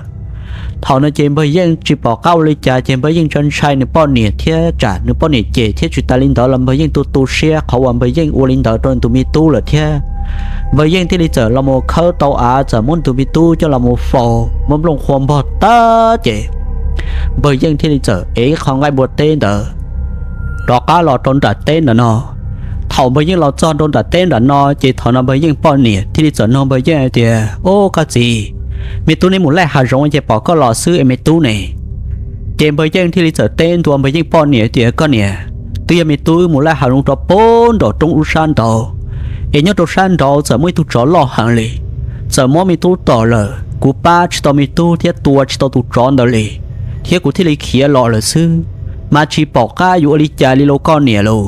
Thaum no ces npawg Yeej tsis pom qab ua li cas ces npawg Yeej ntshai ntshai nws poj niam thiab tsam nws poj niam cem thiab tsis tas li ntawd los npawg Yeej tu tu siab qhov uas npawg Yeej ua li ntawd rau nws tus me tub lawm thiab. Npawg Yeej thiaj li txawm los mus khawb tau av txawm muab nws tus me tub coj los mus faus muab nplooj qhuav npog tag ces npawg Yeej thiaj li txawm ev ib qho nqaij npua teb ntawd rov qab los rau nram teb ntawm no. Thaum npawg Yeej los txog rau nram teb nram no ces thaum no npawg Yeej poj niam thiaj li txawm nug npawg Yeej hais tias, Ub, koj txiv, me tub neb mus laij hav zoov ces pom koj los xwb es me tub ne? Ces npawg Yeej thiaj li txawm teb ntua npawg Yeej poj niam tias, Koj niam, twb yog me tub mus laij hav zoov rau pem nraum roob ub sab nraud, es nyob rau sab nraud txawm muaj ib tug tsov loj heev li, txawm muab me tub tom lawm, kuv pab tsis tau me tub thiab tua tsis tau tus tsov ntawd li, thiab kuv thiaj li khiav los lawm xwb, mas tsis pom qab yuav ua li cas li lauj koj niam lauj.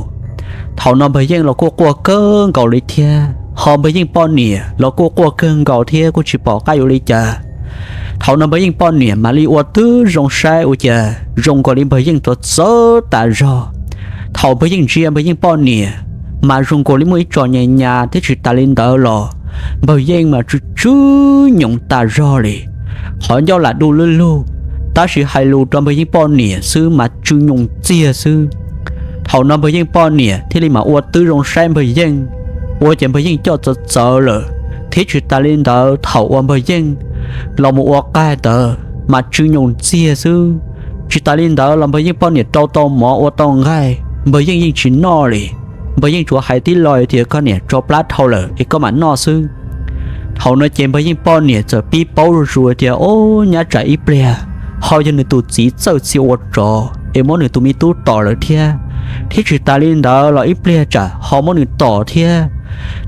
Thaum no npawg Yeej los kuj quaj kawg nkaus li thiab ho npawg Yeej poj niam los kuj quaj kawg nkaus thiab kuj tsis pom qab yuav ua li cas. Thaum no npawg Yeej poj niam mam li ua twb zoo saib ua cas zoo nkaus li npawg Yeej tuag txawv tas zog. Thaum npawg Yeej ntsia npawg Yeej poj niam mas zoo nkaus li muaj ib tso nyas nyas thiab tsis tas li ntawd los npawg Yeej mas tsw tsw nyoos tas zog li. Qhov ncauj lam du lug lug, tab sis hais lus rau npawg Yeej poj niam xwb mas tsw nyoos txiag xwb. Thaum no npawg Yeej poj niam thiaj li mam ua twb zoo saib npawg Yeej, ua ces npawg Yeej coj txawv txawv lawm, thiab tsis tas li ntawd thaum uas npawg Yeej los mus ua qaig ntawd mas tsw nyoos txiag xwb. Tsis tas li ntawd los npawg Yeej poj niam rau tau mov ua tau nqaij npawg Yeej yeej tsis noj li. Npawg Yeej tsuas hais tib lo tias, Koj niam, tsau plab dhau lawm es koj mam noj xwb. Thaum no ces npawg Yeej poj niam txawm pib paub zuj zus tias, Ub, nyab tsam ib pliag ho yog nws tus txiv txawj txia ua tsov es muab nws tus me tub tom lawm thiab, thiab tsis tas li ntawd los ib pliag tsam ho muab nws tom thiab.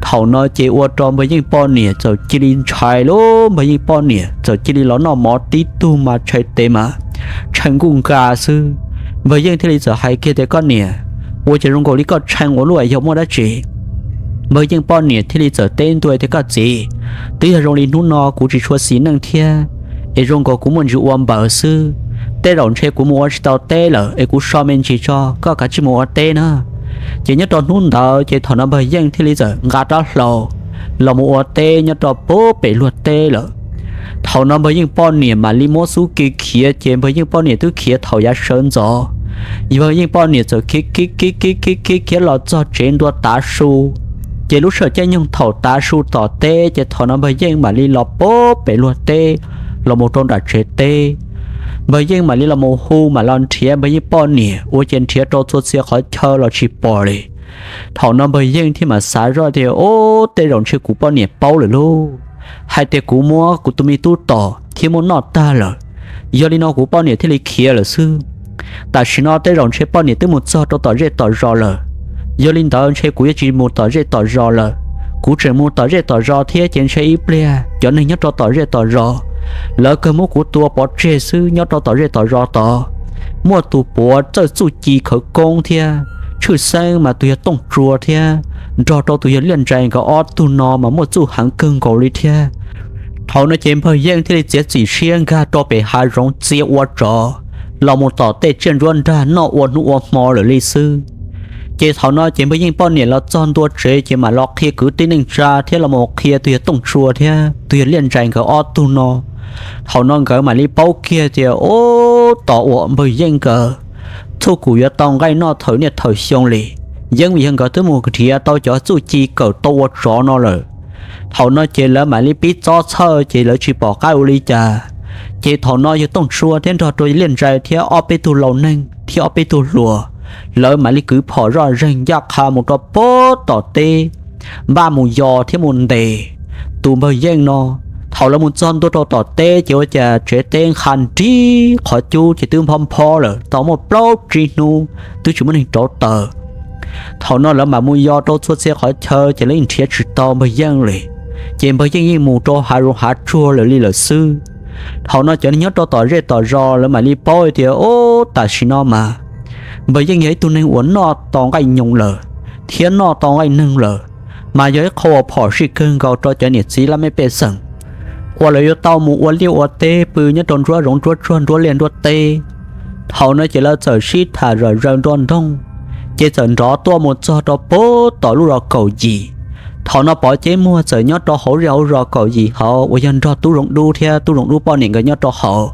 Thaum no ces ua rau npawg Yeej poj niam txawm cia li ntshai lub, npawg Yeej poj niam txawm cia li los noj mov tib tug mas tshais tes mas tshee nkuj nka xwb. Npawg Yeej thiaj li txawm hais kiag tias, Koj niam, ua cas zoo nkaus li koj tshee ua luaj, yog muaj dab tsi? Npawg Yeej poj niam thiaj li txawm teb ntua tias, Koj txiv, twb yog zoo li hnub no kuv tsis tshua xis neej thiab, es zoo nkaus kuv muaj ntsis ua npaws xwb. Tej zaum ntshe kuv mus ua tsis tau teb lawm es kuv so me ntsis tso, koj kav tsij mus ua teb na. Ces nyob rau hnub ntawd ces thaum no npawg Yeej thiaj li txawm nqa rab hlau los mus ua teb nyob rau pem luag teb lawm. Thaum no npawg Yeej poj niam mam li muab xub ke khiav, ces npawg Yeej poj niam twb khiav thaum yav sawv ntxov. Npawg Yeej poj niam txawm khiav khiav khiav khiav khiav khiav los txog tsev ntua tav su. Ces lub sij hawm caij nyoog thaum tav su tom teb ces thaum no npawg Yeej mam li los pem luag teb los mus rau nram tsev teb. Npawg Yeej mam li los mus hu mam los nrhiav npawg Yeej poj niam, ua ces nrhiav rau txhua txhia qhov chaw los tsis pom li. Thaum no npawg Yeej thiaj mam xav zoj tias, Ub, tej zaum ntshe kuv poj niam paub lawm lauj, hais tias kuv muab kuv tus me tub tom thiab muab noj tag lawm, yog li no kuv poj niam thiaj li khiav lawm xwb. Tam sim no tej zaum ntshe poj niam twb mus txog rau tom zej tom zos lawm. Yog li ntawd ntshe kuv yuav tsis mus tom zej tom zos lawm. Kuv tseem mus tom zej tom zos thiab ces ntshe ib pliag cov neeg nyob rau tom zej tom zos lawv kawg muab kuv tua pov tseg xwb. Nyob rau tom zej tom zos tod muaj tus puav txawj txuj ci khawv koob thiab tshwj xeeb mas tus yog Tooj Tsua thiab nrog rau tus yog Liaj Ntsais nkawd ob tug no mas muaj txuj heev kawg nkaus li thiab. Thaum no ces npawg Yeej thiaj li txiav txim siab nkag rau pem hav zoov txia ua tsov los mus tom tej tsiaj ntsuab nrag noj ua hnub ua hmo lawm li xwb. Ces thaum no ces npawg Yeej poj niam los txog ntua tsev ces mam los qhia kwv tij neej tsa thiab los mus qhia tus yog Tooj Tsua thiab tus yog Liaj Ntsais nkawd ob tug no. Thaum no nkawd mam li paub kiag tias, Ub, tos uas npawg Yeej nkawd txhua kum yuav tau nqaij noj thawm niaj thawm xyoo li, yeej vim yog nkawd twb mus nrhiav tau cov txuj ci kawm tau ua tsov no lawm. Thaum no ces lawv mam li pib txob txhawj ces lawv tsis pom qab ua li cas. Ces thaum no yog Tooj Tsua thiab nrog rau Liaj Ntsais thiab ob peb tug laus neeg thiab ob peb tug hluas, lawv mam li kwv phom zoj zeeg ncaj qha mus rau pem tom teb, npaj mus yos thiab mus ntes tus npawg Yeej no. Thaum lawv mus txog ntua rau tom teb ces ua cas tsev teb nqha nrig qhov cub ces twb nphob nphob lawm tau muaj plaub tsib hnub twb tsis muaj neeg rauv taws. Thaum no lawv mam mus yos rau txhua txhia qhov chaw ces lawv yeej nrhiav tsis tau npawg Yeej li. Ces npawg Yeej yeej mus rau hav zoov hav tsuag lawm li lawm xwb. Thaum no cov neeg nyob rau tom zej tom zos lawv mam li paub tias, Ub, tam sim no mas npawg Yeej yog ib tug neeg uas noj tau nqaij nyoos lawm thiab noj tau nqaij neeg lawm, mas yog ib qho uas phom sij kawg nkaus rau cov niam txiv laj mej pej xeem uas lawv yuav tau mus ua liaj ua teb pw nyob rau nruab zoov nruab tsuag nruab liaj nruab teb. Thaum no ces lawv txawm sib tham zom zaws nrog nroog, ces txawm nrov tuaj mus txog rau pem tom lub zos kaum yim. Thaum no Pov Ceb Muag txawm nyob rau hauv zej hauv zos kaum yim hauv uas yog nrog Tub Zoov Dub thiab Tub Zoov Dub poj niam nkawd nyob rau hauv.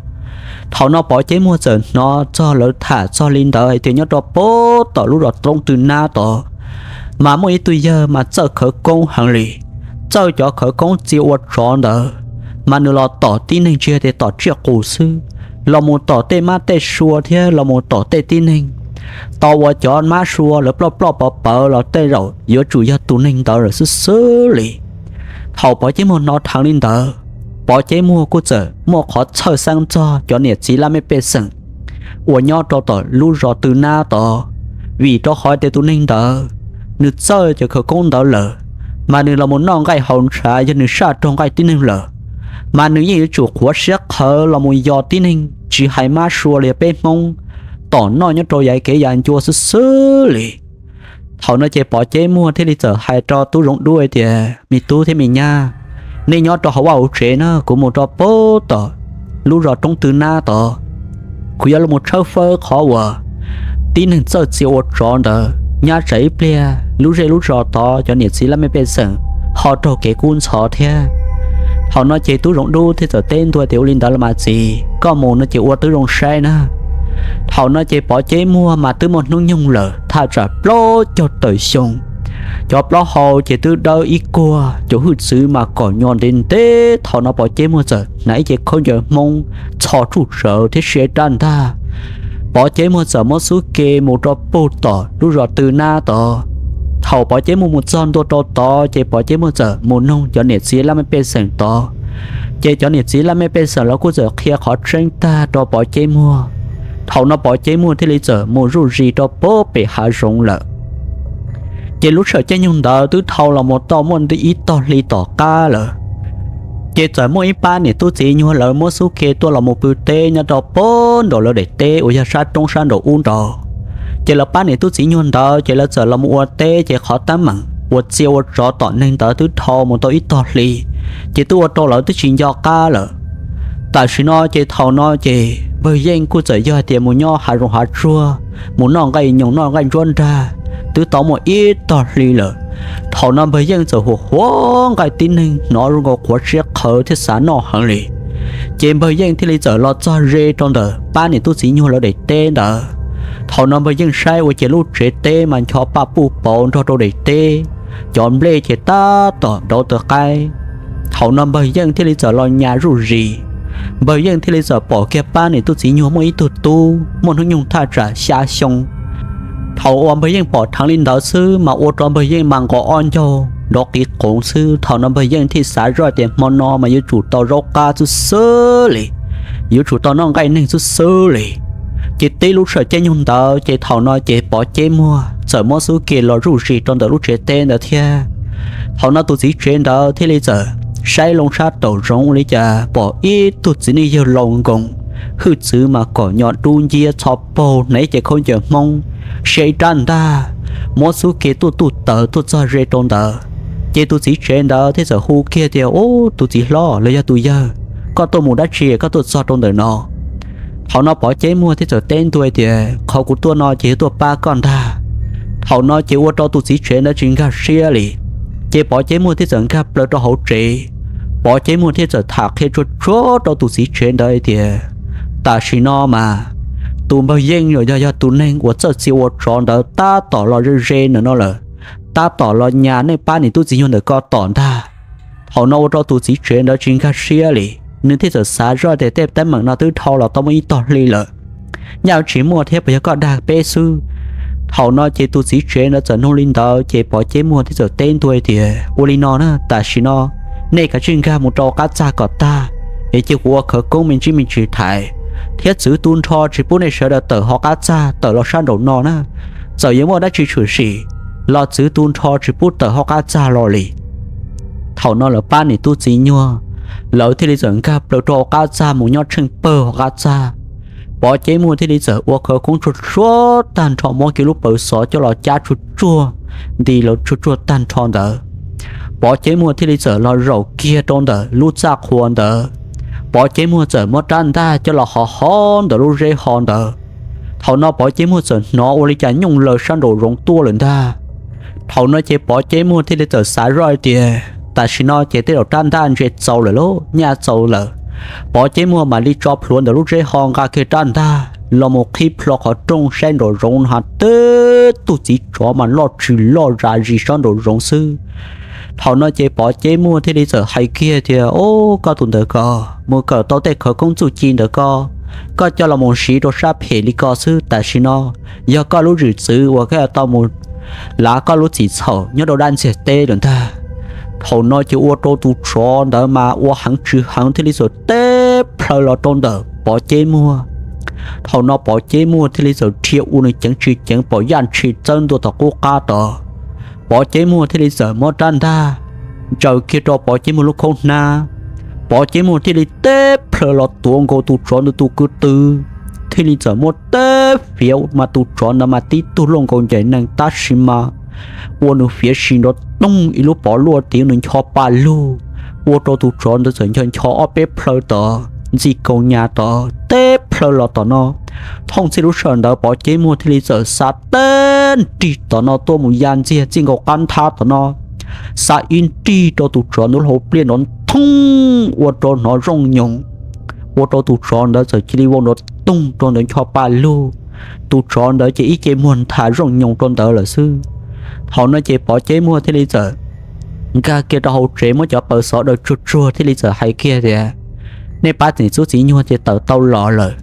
Thaum no Pov Ceb Muag txawm hnov txog lawv tham txog li ntawd hais tias nyob rau pem tom lub zos Roob Tw Nab tod, mas muaj ib tug yawg mas txawj khawv koob heev li, txawj cov khawv koob txia ua tsov ntawd, mas nws los tom tib neeg tsis hais tias tom tsiaj qus xwb, los mus tom tej mab tej sua thiab los mus tom tej tib neeg, tau ua cov mab sua lawv ploj ploj pov pawv los tej zaum yuav tsum yog tus neeg ntawd lawm xwb xwb li. Thaum Pov Ceb Muag hnov dheev li ntawd, Pov Ceb Muag kuj txawm muaj qhov txhawj xeeb txog cov niam txiv laj mej pej xeem uas nyob rau tom lub zos Tw Nab tod, vim rau qhov tias tus neeg ntawd nws txawj cov khawv koob ntawd lawm, mas nws los mus noj nqaij haus ntshav, yog nws saj raug nqaij tib neeg lawm, mas nws yeej yuav tsum qhuav siab qhawv los mus yos tib neeg tsis hais mab sua los yog peb Hmoob tom noj nyob rau yav kev yav ncua xwb xwb li. Thaum no ces Pov Ceb Muag thiaj li txawm hais rau tub Zoov Dub hais tias, me tub thiab me nyab, nej nyob rau hauv vaj hauv tsev na, kuv mus rau pem tom lub zos Roob Tw Nab tod, kuv yuav los mus tshawb fawb qhov uas tib neeg txawj txia ua tsov ntawd, nyab tsam ib pliag lub zej lub zos tod cov niam txiv laj mej pej xeem ho raug kev kub ntxhov thiab. Thaum no ces tub Zoov Dub thiaj txawm teb ntua tias, ua li ntawd los mas txiv, koj mus no ces ua twb zoo saib na. Thaum no ces Pov Ceb Muag mas twb muaj hnub nyoog lawm thaj tsam plaub caug tawm xyoo, cov plaub hau ces twb dawb ib kuag, cov hwj txwv mas kom nyo ntev ntev. Thaum no Pov Ceb Muag txawm hnav ib ce khaub ncaws Hmoob txhos tsuj tsawv thiab siab rab ntag. Pov Ceb Muag txawm muab xub ke mus rau pem tom lub zos Tw Nab tod. Thaum Pov Ceb Muag mus txog ntua rau tod ces Pov Ceb Muag txawm mus noog cov niam txiv laj mej pej xeem tod, ces cov niam txiv laj mej pej xeem los kuj txawm qhia qhov tseeb tag rau Pov Ceb Muag. Thaum no Pov Ceb Muag thiaj li txawm mus zuj zus rau pem pem hav zoov lawm. Ces lub sij hawm caij nyoog ntawd twb dhau los mus tau muaj ib tog hli tom qab lawm, ces txawm muaj ib pab niam tub txiv nyuag lawv muab xub ke tuaj los mus pw teb nyob rau pem nraum lawv daim teb uas yog sab roob sab nraum ub nraud. Ces lawv pab niam tub txiv nyuag ntawd ces lawv txawm los mus ua teb, ces qhov teeb meem uas txia ua tsov tom neeg ntawd twb dhau mus tau ib tog hli, ces twb ua rau lawv twb tsis nco qab lawm. Tam sim no ces thaum no ces npawg Yeej kuj txawm yog hais tias mus nyob hav zoov hav tsuag, mus noj nqaij nyoos noj nqaij ntsuab nrag, twb tau muaj ib tog hli lawm. Thaum no npawg Yeej txawm huam huam nqaij tib neeg, hnov zoo nkaus qhuav siab qhawv thiab xav noj heev li. Ces npawg Yeej thiaj li txawm los txog ze rau ntawm pab niam tub txiv nyuag lawv daim teb ntawd. Thaum no npawg Yeej saib ua ciav lub tsev teb mas ncho paj puj pauv nrog rau daim teb, cov nplej ces tab tom nrauv taws qaib. Thaum no npawg Yeej thiaj li txawm los nyas zuj zus, npawg Yeej thiaj li txawm pom kiag pab niam tub txiv nyuag muaj ib tug tub muaj hnub nyoog thaj tsam xya xyoo. Thaum uas npawg Yeej pom dheev li ntawd xwb mas ua rau npawg Yeej mas nqos ob ncaug nrov qiv qoov xwb. Thaum no npawg Yeej thiaj xav zoj tias hmo no mas yuav tsum tau zaub qab xwb xwb li, yuav tsum tau noj nqaij neeg xwb xwb li. Ces tib lub sij hawm caij nyoog ntawd ces thaum no ces Pov Ceb Muag txawm muab xub ke los zuj zus rau ntawm lub tsev teb ntawd thiab. Thaum no tus txiv tsev ntawd thiaj li txawm saib loo sab taum zoov ua li cas pom ib tug txiv neej yawg laus nkoos, hwj txwv mas kom nyo dub nciab txho paug, hnav ib ce khaub ncaws Hmoob, siab ib rab ntag, muab xub ke tuaj tuj tawm tuaj txog ze rau ntawd. Ces tus txiv tsev ntawd thiaj txawm hu kiag tias, ub, tus txiv hlob los yog tus yawg, koj tuaj mus dab tsi koj tuaj txog rau ntawm no? Thaum no Pov Ceb Muag thiaj txawm teb ntua tias, qhov kuv tuaj no ces yog tuaj pab koj ntag. Thaum no ces ua rau tus txiv tsev ntawd tsis nkag siab li. Ces Pov Ceb Muag thiaj txawm nkag plaws rau hauv tsev. Pov Ceb Muag thiaj txawm tham qhia tsuag tsuag rau tus txiv tsev ntawd hais tias, tam sim no mas tus npawg Yeej yog, yog tus neeg uas txawj txia ua tsov ntawd tab tom los ze ze ntawm no lawm, tab tom los nyas nej pab niam tub txiv nyuag ntawm ko tom ntag. Thaum no ua rau tus txiv tsev ntawd tsis nkag siab li, nws thiaj txawm xav zoj tias tej teeb meem no twb dhau los tau muaj ib tog hli lawm, nyaj tsis muaj thiab, puas yog koj dag peb xwb? Thaum no ces tus txiv tsev ntawd txawm nug li ntawd ces Pov Ceb Muag thiaj txawm teb ntua tias, ua li no na, tam sim no nej kav tsij nkag mus rau qab txaj kom tag, es cia kuv ua khawv koob me ntsis me ntsis thaiv, thiab txwv tu nrho tsis pub nej sawv daws tawm hauv qab txaj tawm los sab nraum no na. Txawm yuav muaj dab tsi tshwm sim los txwv tu nrho tsis pub tawm hauv qab txaj los li. Thaum no lawv pab niam tub txiv nyuag, lawv thiaj li txawm nkag plaws rau hauv qab txaj mus nyob tsheej pawg hauv qab txaj. Pov Ceb Muag thiaj li txawm ua khawv koob tsuag tsuag tag nrho, muab kiag lub pawv xov coj los cab tsuag tsuag, nti los tsuag tsuag tag nrho ntawd. Pov Ceb Muag thiaj li txawm los zaum kiag rau ntawm lub txaj qhua ntawd. Pov Ceb Muag txawm muab rab ntaj coj los hov hov ntawm lub zeb ho ntawd. Thaum no Pov Ceb Muag txawm hnov ua li cas nyooj laws sab nraum zoov tuaj lawm ntag. Thaum no ces Pov Ceb Muag thiaj li txawm xav zoj hais tias, tam sim no ces tej zaum rab ntaj ntse txaus lawm lauj, nyaj txaus lawm, Pov Ceb Muag mam li tso plhuav ntawm lub zeb ho nqa kiag rab ntag los mus qhib plho qhov rooj saib nraum zoov no, tib tug txiv tsov mas loj tsis loj zam zis sab nraum zoov xwb. Thaum no ces Pov Ceb Muag thiaj li txawm hais kiag tias, Au, koj tus ntawd ko, mus kawm tau tej khawv koob txuj ci ntawd ko, koj coj los mus siv rau sab phem li ko xwb. Tam sim no yog koj lub zwm txwv uas koj yuav tau mus lav koj lub txim txhaum nyob rau dab ntxiag teb lawm ntag. Thaum no ces ua rau tus tsov ntawd mas ua heev tsis heev thiaj li txawm teb plhaw los rau ntawm Pov Ceb Muag. Thaum no Pov Ceb Muag thiaj li txawm dhia ua nws ceev tsis ceev pom yaj ntshis txawb ntua tom qub qab tod. Pov Ceb Muag thiaj li txawm muab rab ntag ntsaws kiag rau Pov Ceb Muag lub khaub hnab. Pov Ceb Muag thiaj li teb plhaw los tuav nkaus tus tsov ntawd tus kwv tw, thiaj li txawm muab teb fiav mas tus tsov ntawd mas tib tug luaj nkaus ncaim nees tab sis mas ua nws fiav sis nrov toog ib lub pov luaj tim nws ncho pa lug, ua rau tus tsov ntawd txawm ncho ncho ob peb plhaw tod ntxi kaus nyas tod teb plhaw los tom no. Thooj txhij lub sij hawm ntawd Pov Ceb Muag thiaj li txawm xa teb nrig tom no tuaj mus ya ntxiag txij nkaus qab nthab tom no, xa ib nrig rau tus tsov ntawd hauv pliaj nrov thoog ua rau hnov zooj nyoos, ua rau tus tsov ntawd txawm cia li vau nrov toog rau ntawd ncho pa lug. Tus tsov ntawd ces ib ce muag nthav zooj nyoos rau ntawd lawm xwb. Thaum no ces Pov Ceb Muag thiaj li txawm nkag kiag rau hauv tsev muab cov paws xov daws tsuag tsuag thiaj li txawm hais kiag tias, Nej pab txiv xub txiv nyuag ces tawm tau los lawm.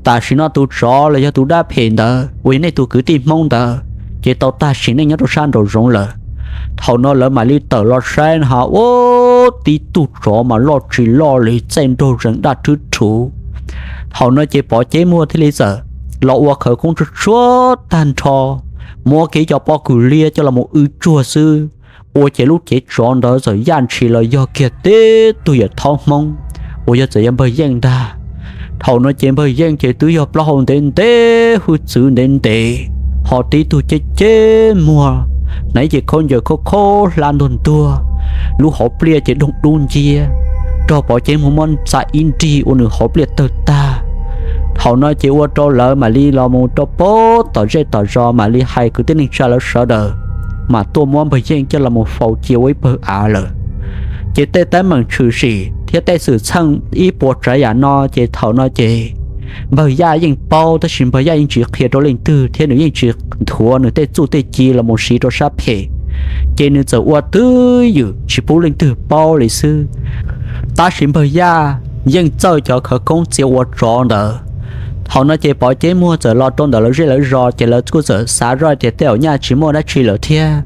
Tam sim no tus tsov los yog tus dab phem ntawd uas yog nej tus kwv tij Hmoob ntawd ces tau tag sim neej nyob rau sab nraum zoov lawm. Thaum no lawv mam li tawm los saib no ha, ua tib tug tsov mas loj tsis loj li txaij nraug zees daj rhwb rhuv. Thaum no ces Pov Ceb Muag thiaj li txawm los ua khawv koob tsuag tsuag tag nrho, muab kiag ib co pob kws liab coj los mus w tsuag xwb, ua ces lub cev tsov ntawd txawm yaj ntshis los yog kiag tib tug yawm thaub Hmoob uas yog txawm yog npawg Yeej ntag. Thaum no ces npawg Yeej ces twb yog plaub hau ntev ntev hwj txwv ntev ntev, ho tib tug ceb ceb muag, hnav ib ce khaub ncaws khaub khaub hlab ntuag ntuag, lub hauv pliaj ces doog dub nciab, raug Pov Ceb Muag muab xa ib nrig ua nws hauv pliaj tawg tag. Thaum no ces ua rau lawv mam li los mus rau pem tom zej tom zos mam li hais kwv tij neej tsa lawv sawv daws mam tuaj muab npawg Yeej coj los mus faus cia ua ib pawg av lawm. Ces tej teeb meem tshwm sim thiab tej xwm txheej ib puas tsav yam no ces thaum no ces npawg Yaj yeej paub tab sis npawg Yaj yeej tsis qhia rau leej twg thiab nws yeej tsis nthuav nws tej txuj tej ci los mus siv rau sab phem, ces nws txawm ua twj ywm tsis pub leej twg paub li xwb. Tab sis npawg Yaj yeej txawj cov khawv koob txia ua tsov ntawd. Thaum no ces Pov Ceb Muag txawm los rau ntawm lawv zej lawv zos ces lawv kuj txawm xav zoj tias tej zaum nyaj tsis muaj dab tsi lawm thiab.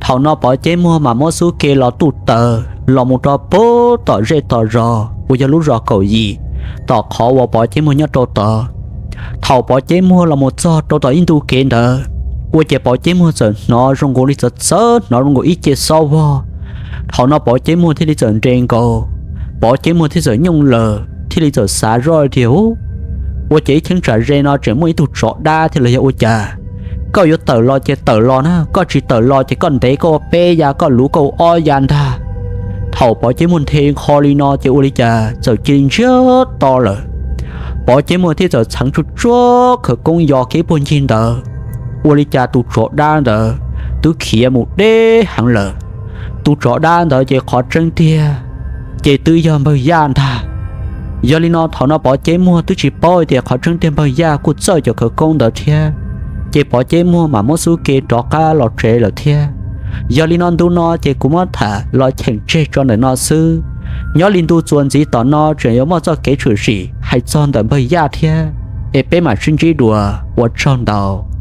Thaum no Pov Ceb Muag mam muab xub ke los tuj taws los mus rau pem tom zej tom zos uas yog lub zos kaum yim, tom qhov uas Pov Ceb Muag nyob rau tod. Thaum Pov Ceb Muag los mus txog rau tom ib ntu kev ntawd, ua ces Pov Ceb Muag txawm hnov zoo nkaus li txawv txawv, hnov zoo nkaus ib ce xob vog. Thaum no Pov Ceb Muag thiaj li txawm nres nkaus, Pov Ceb Muag thiaj txawm nyooj lawm thiaj li txawm xav zoj tias, Ub, ua ces ib cheeb tsam ze no tseem muaj ib tug tsov dab thiab los yog ua cas? Koj yuav tawm los ces tawm los na, koj tsis tawm los ces koj ntev koj ua peb ya, koj luv koj ua ob ya ntag. Thaum Pov Ceb Muag nthe nqho li no ces ua li cas txawm cia li ntsiag to lawm. Pov Ceb Muag thiaj txawm txheev tsuag tsuag khawv koob yos kiag ib puag ncig ntawd, ua li cas tus tsov dab ntawd twb khiav mus deb heev lawm. Tus tsov dab ntawd ces qhov tseeb tiag ces twb yog npawg Yaj ntag. Yog li no thaum no Pov Ceb Muag twb tsis paub tias qhov tseeb tiag npawg Yaj kuj txawj cov khawv koob ntawd thiab, ces Pov Ceb Muag mam muab xub ke rov qab los tsev lawm thiab. Yog li no ntu no ces kuv muab tham los cheem tseg tso ntawm no xwb. Nyob li ntu txuas ntxiv tom no tseem yuav muaj txoj kev tshwm sim hais txog ntawm npawg Yaj thiab, es peb mam sib ntsib dua, ua tsaug ntau.